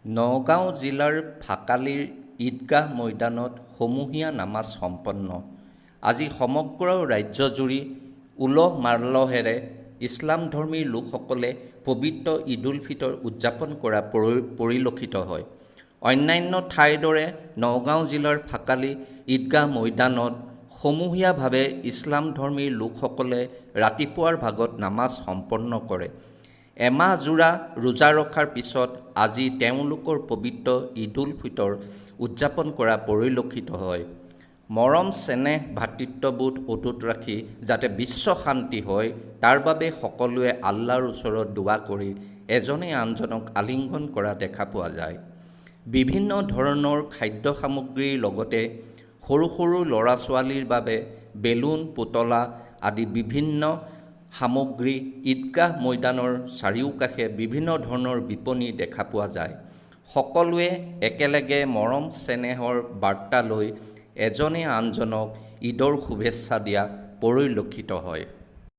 নগাঁও জিলাৰ ফাকালিৰ ঈদগাহ ময়দানত সমূহীয়া নামাজ সম্পন্ন। আজি সমগ্ৰ ৰাজ্যজুৰি উলহ মালহেৰে ইছলামধৰ্মী লোকসকলে পবিত্ৰ ঈদ উল ফিতৰ উদযাপন কৰা পৰিলক্ষিত হয়। অন্যান্য ঠাইৰ দৰে নগাঁও জিলাৰ ফাকালি ঈদগাহ ময়দানত সমূহীয়াভাৱে ইছলামধৰ্মী লোকসকলে ৰাতিপুৱাৰ ভাগত নামাজ সম্পন্ন কৰে। এমাহজোৰা ৰোজা ৰখাৰ পিছত আজি তেওঁলোকৰ পবিত্ৰ ঈদ উল ফিতৰ উদযাপন কৰা পৰিলক্ষিত হয়। মৰম চেনেহ ভাতৃত্ববোধ অটুট ৰাখি যাতে বিশ্ব শান্তি হয় তাৰ বাবে সকলোৱে আল্লাৰ ওচৰত দোৱা কৰি এজনে আনজনক আলিংগন কৰা দেখা পোৱা যায়। বিভিন্ন ধৰণৰ খাদ্য সামগ্ৰীৰ লগতে সৰু সৰু ল'ৰা ছোৱালীৰ বাবে বেলুন, পুতলা আদি বিভিন্ন সামগ্ৰী ঈদগাহ ময়দানৰ চাৰিওকাষে বিভিন্ন ধৰণৰ বিপণী দেখা পোৱা যায়। সকলোৱে একেলগে মৰম চেনেহৰ বাৰ্তা লৈ এজনে আনজনক ঈদৰ শুভেচ্ছা দিয়া পৰিলক্ষিত হয়।